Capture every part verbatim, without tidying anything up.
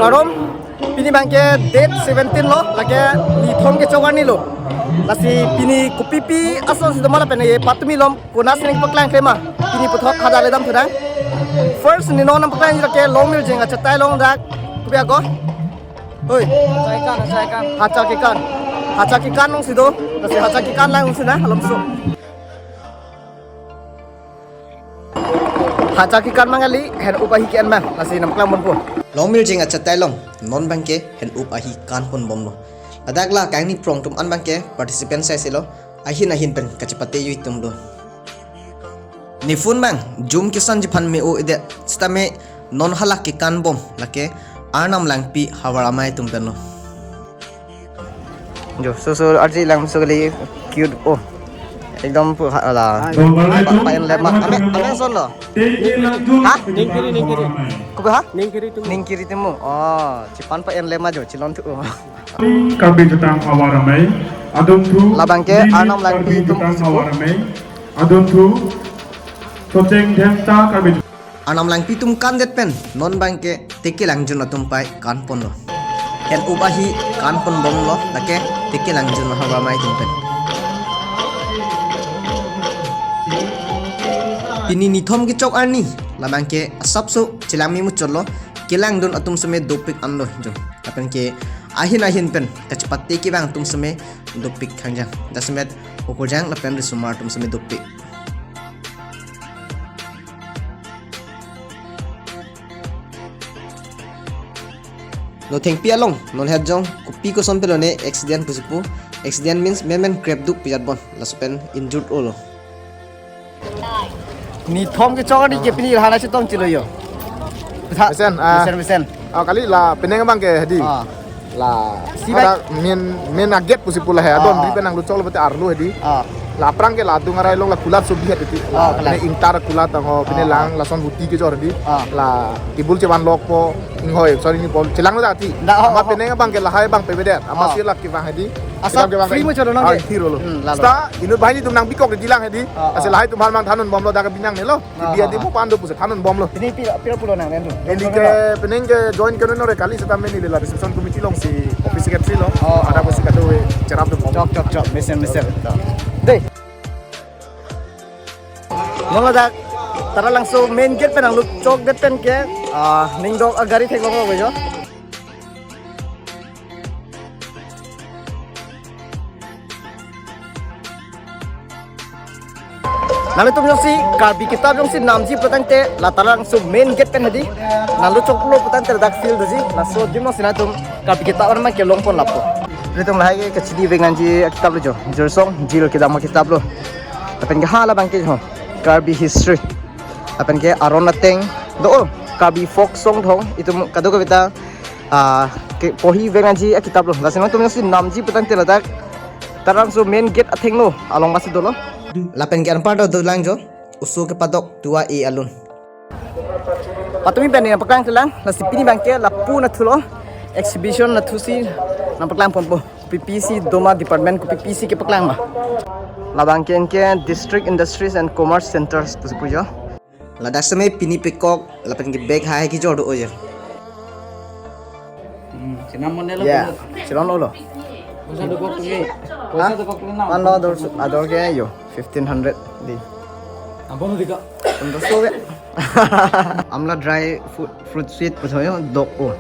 Arom, pini abangke date seventeen lo, lake nithom kechok arni lo. Lasi pini kopipi ason si doma lapen ye patumi lom konat si nangpaklang klema. Pini puthot hadak le damthu nang. First ne non nangpaklang lake Longmirjeng achatai along dak. Kopi ako? Hoi. Hacha kekan, hacha kekan. Hacha kekan along si do. Lasi hacha kekan lang along si na, along so. Hacha kekan mang kali, hen-up ahi ke-en mang, lasi nangpaklang ponpo. Longmirjeng achatai along, non abangke hen-up ahi kan ponbomlo. Ladak la kangni prong atum an abangke participant sai silo, ahin ahin pen kachepate yu itum do. Niphun mang, jum kesanji aphan me-o-edet, sitame non hala kekan bom, lake Arnam Langpi havar amei atum penlo. Jo, so, so, arji lang so kali cute. Oh. Ekdom pu ha la. Hai. Pa-, pa-en lema. Ame, ame ason lo. Ha? Ningkiri, ningkiri. Kopi ha? Ningkiri atum. Ningkiri atum. Oh, chepan pa-en lema jo, chelon thu. Karbi Jutang Havar Amei. Adunthu. Labangke Arnam Langpi atum. Karbi Jutang Havar Amei. Adunthu. Tocheng Dhemta Karbi Arnam Langpi atum kandet pen, non abangke teke langjun atum pai kan ponlo. Hen-up ahi kan ponbomlo, lake teke langjun havar amei atum pen. Pini nithom kechok arni, labangke asapso chelang memuchotlo, kelangdun atum seme dopik anlo jo. Lapen ke ahin ahin pen, kachepate kevang atum seme dopik khangjang. Jasemet Okorjang lapen risomar atum seme dopik. Lo thengpi along, non het jong, kopi koson pelo ne accident pusi pu. Accident means men men krep duk pijat bon, laso pen injured olo. Nithom kechok arni ke pini hana chetong chilo yo. Mesen, ah. Mesen, mesen. Ah, kali la penang abangke hedi. Ah. La, si ada bai main, main a gate pusi pu lahai, adon, ah, di penang luchok lo pete arlo hedi. Ah. La aphrang ke la adung arai along la kulat so bihat hedi. Ah, la kulat. Pene ingtar kulat tang ho, pene, ah, lang, ah, lason buti kejor hedi. Ah. La tibul chevan lokpo, inghoi, sorry ni pol, chelang lo dati. Nda, oh, ama, oh, penang abangke lahai abang pebedet, ama, ah, si la kevang hedi. Asap kevang, kevang free ke muchot lo nang, ah, ke? Free lo. Hmm, lalo. Sta, inut banghini atum nang bikok hedi lang hedi. Ah, ase, ah, lahai atum aphan mang than-un bomlo, dak binang ne lo. Ah, biya, ah, di, ah, bu pandu pusi than-un bomlo. Pini pi-, pira pulo nang, Andrew? Pini ke, pening ke join keno nore kali, sitame neli la reception committee along si office secretary lo. Oh, ada, oh, pusi kado cherap do. Chok, chok, chok, mesen, mesen. Dei. Non ladak Taralangso main gate pen nangluchok det pen ke, ah, ningdok agari theklonglo jo. Nanglitum jongsi Karbi Kitab jongsi namji pulotangte la Taralangso main gate pen hedi. Nangluchoklo pulotangte ladak field doji. Laso adim along si nangtum Karbi Kitab arman kelong pon lapu. Nelitum lahai ke kachini vek nangji akitab lo jo. Jirsong, Jil kedam akitab lo. Lapen ke hala abangke ho, Karbi history. Lapen ke aron ateng do, Karbi folk song thong, itum kadokave ta, ah, ke pohi vek nangji akitab lo. Lasi nangtum jongsi namji pulotangte ladak Taralangso main gate athengno along basi dolo. Lapen ke anparta dolang jo, oso kepadok tua e alun. Patumi pen nangpaklang thulang, lasi pini abangke lapu nathulo, exhibition nathusi nangpaklang ponpo. Kopipisi doma department, kopipisi kepaklang ma. Labangke anke District Industries and Commerce Centers pusi pu jo. Ladak seme pini pekok, lapen ke bag hai kejor do oje. Hmm, chenam mane lo. Ya, pini. Chelong lo lo. Poisa dokok tumi. Ha? Poisa dokok tumi na. Mano ador su-, ador ke yo, fifteen hundred di. Ampon di ka. Pondro so ke. Amla dry fruit, fruit sweet pusi yo dok o.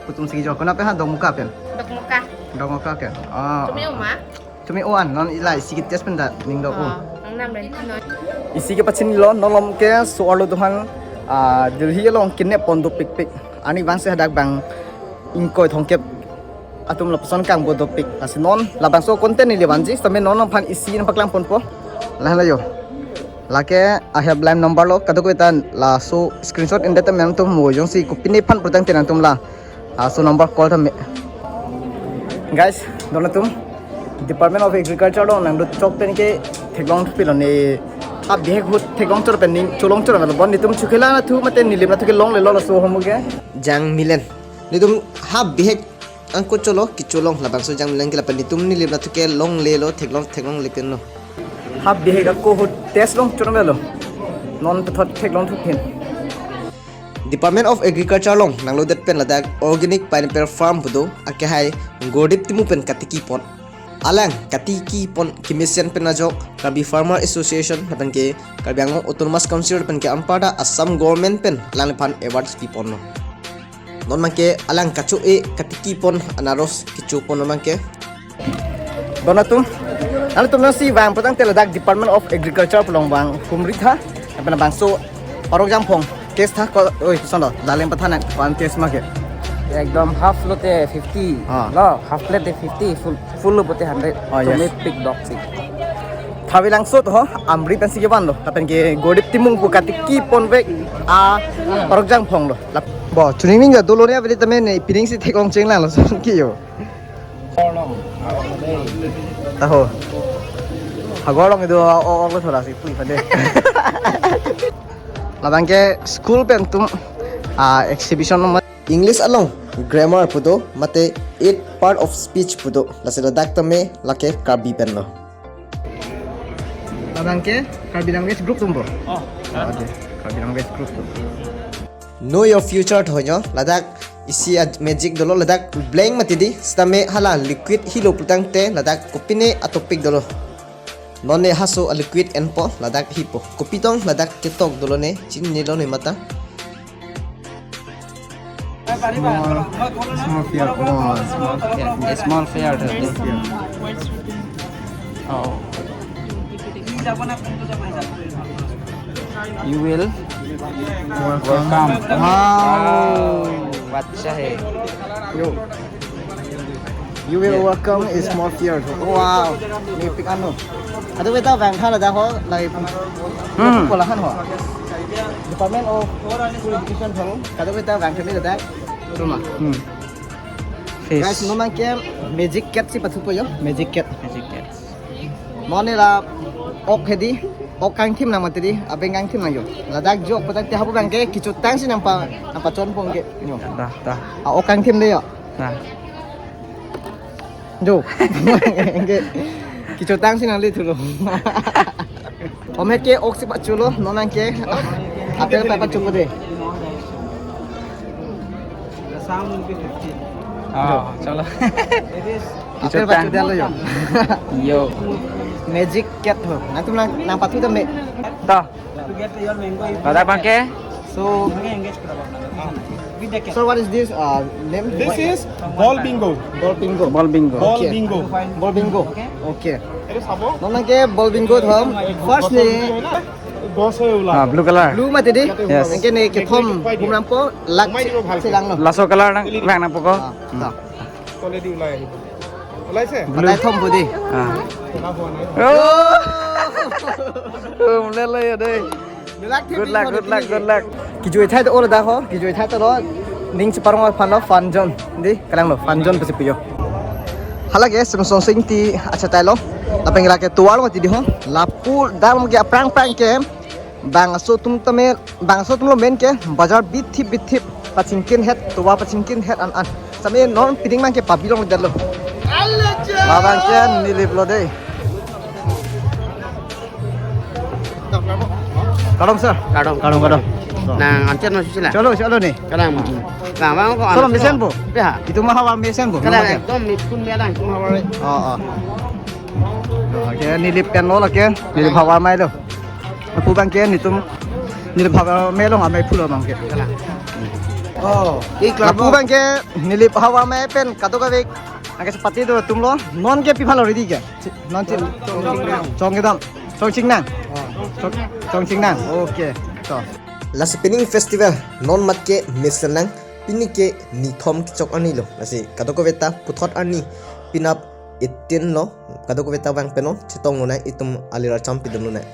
Putum sigi jo. Konape ha, Dokmoka pen? Dokmoka. Dokmoka ke. Ah. Tumi o ma? Tumi o an, non ila isi ke test pen ta ningdok o. Oh, nang nam ren non. Isi kepachinilo, non malom ke so-arlo dohan, ah, Delhi along kene pon dopikpik. Arni vangsi hadak bang ingkoi thomkep atum lapuson kangbo dopik. Lasi non labangso content neli vanji, sitame non nangphan isi nangpaklang ponpo. Lahai lo yo. Lake I have line number lo, kadokave ta laso screenshot indet ta nangtum mo jongsi kopine aphan pulotangte nangtum la. Ah, so number call tha me. Guys, don atum, Department of Agriculture along nangluchok pen ke theklong thupilo ne. Hap bihek ahut theklong choro pen ning cholong choro lo, bon netum chokhelang athu mate nelim athu ke longlelo laso ahormu ke. Jangmilen. Netum hap bihek angko cholo kecholong, labangso jangmilen ke lapen netum nelim athu ke longlelo, theklong theklongle pen lo. Hap bihek ako ahut test long choro lo. Non puthot theklong thuphin. Department of Agriculture along nanglodet pen ladak organic pineapple farm pu do, akehai Gurdip Timung pen katiki pon. Alang katiki pon kemesen pen ajok Karbi Farmer Association lapen ke Karbi Anglong Autonomous Council lapen ke anparta Assam Government pen alangliphan award kipi ponlo. Non abangke alang kacho-e katiki pon anaros kecho pon abangke. Don atum, nanglitum nangsi vang putangte ladak Department of Agriculture pu along vang humri tha, lapen labangso Parok Jangphong taste tha ko, oi, koson lo, dalim pathan nang, pan taste ma ke. Ekdom half lote fifty. Ah. Lo, half plate te fifty, full, full lo pute hundred. Oh, yes. Tumi pik dok si. Thavilangso to ho, amri pensi kevan lo, lapen ke Gurdip Timung pu katiki ponvek a Parok Jangphong lo. Lap-, bo, chuning ning ja dolo ne avili tame ne pining si theklong chenglang lo son ki yo. Taho. Hagor along ido o, o, o, thoda si pui pade. Labangke school pen atum, ah, exhibition lo ma-, English along grammar pu do, mate eight part of speech pu do. Lasi ladak tame lake Karbi pen lo. Labangke Karbi language group atum bo. Oh. Ade, Karbi language group atum. Know your future tho nyo, ladak isi a magic dolo, ladak blank mati di, sitame hala liquid hilo putangte ladak kopine a topic dolo. Non ne haso a liquid enpo, ladak hipo. Kopi tong ladak ketok dolo ne, chinine lo ne mata. Small, small fear. Oh, small fear. A small fear. Oh. You will welcome. Wow. Wow. Bacha hai. Yo. You will, yeah, overcome a small fear. Wow. Mepik ano. Kadokave ta vang tha ladak ho, like, hmm, kola han ho. Department of School Education ho. Kadokave ta vang tha ladak. Cuma. Hmm. Guys, non abangke magic cat si pathupo yo, magic cat. Magic cat. Non ne la ok hedi, ok kangthim nang mati di, abeng kangthim nang yo. Ladak jo putangte hapu abangke kechotang si nangpa, nangpachon pon ke yo. Dah, dah. A ok kangthim de yo. Dah. Jo. Ke, kechotang si nangle thulo. Om he ke ok si pachulo, non abangke apple pa pachupo de. The sound will be fifteen. Oh, chalo. It is. Apple kechotang pachu dia lo yo. Yo. Magic cat ho. Nangtum nang, nangpathu tame. To. To get your mango, if ladak abangke. So, so what is this, uh, name? This is ball bingo. Ball bingo. Ball bingo. Ball, okay, bingo. Ball bingo. Okay. Okay. এইটো চাব। Non abangke ball bingo thom. First ne গছ হৈ ওলায়। Ah, blue color. Blue mati di. Yes. Anke ne kethom humram po lak, সোমাই দিব ভালকে, si lang lo. Laso color nang, lang nangpo ko. Ah, ta. তলেদি ওলাই আহিব। ওলাইছে? Blue. Patai thom po di. Ah. দেখা পোৱা নাই। Oh! Oh, mle lo yo de. Good luck, good luck, good luck. Kejui thai to olo dak ho, kejui thai to lo. Ning cheparong aphan lo fun zone. Di, kalang lo, fun zone pusi pu yo. Hala ke Semsonsing Ingti achetai lo. Lapen lake tovar lo mati di ho. Lapu dam ke aphrang phrang ke bangso atum tame, bangso atum lo main ke bazar bithip bithip pachingkin het, tovar pachingkin het an an. Same non piding abangke pabi longledetlo. Labangke Nilip lo de. Kardom, sir. Kardom. Kardom, kardom. Nang anchen ma sila. Chalo, chalo ne. Kalang ma. Kalang ma ko. Chalo, mesen bo. Pe ha. Itum havar mesen bo. Kalang ekdom mithun me lang itum havar. Oh, oh. Lake Nilip pen lo lake. Nilip havar amei lo. Lapu abangke netum Nilip havar amei lo, amei phu lo abangke. Kalang. Oh, ik lapu abangke Nilip havar amei pen kadokave. Anke chepate do atum lo. Non ke pi aphan lo ready ke? Non chin. Chong kedam. Chongching nang. Chong, chongching nang. Okay. To. Lasi pining festival non mat ke mesen nang, pini ke nithom kechok arni lo. Lasi kadokave ta puthot arni, penap eighteen lo. Kadokave ta vang pen non chetong lonang, itum alir acham pidun lonang.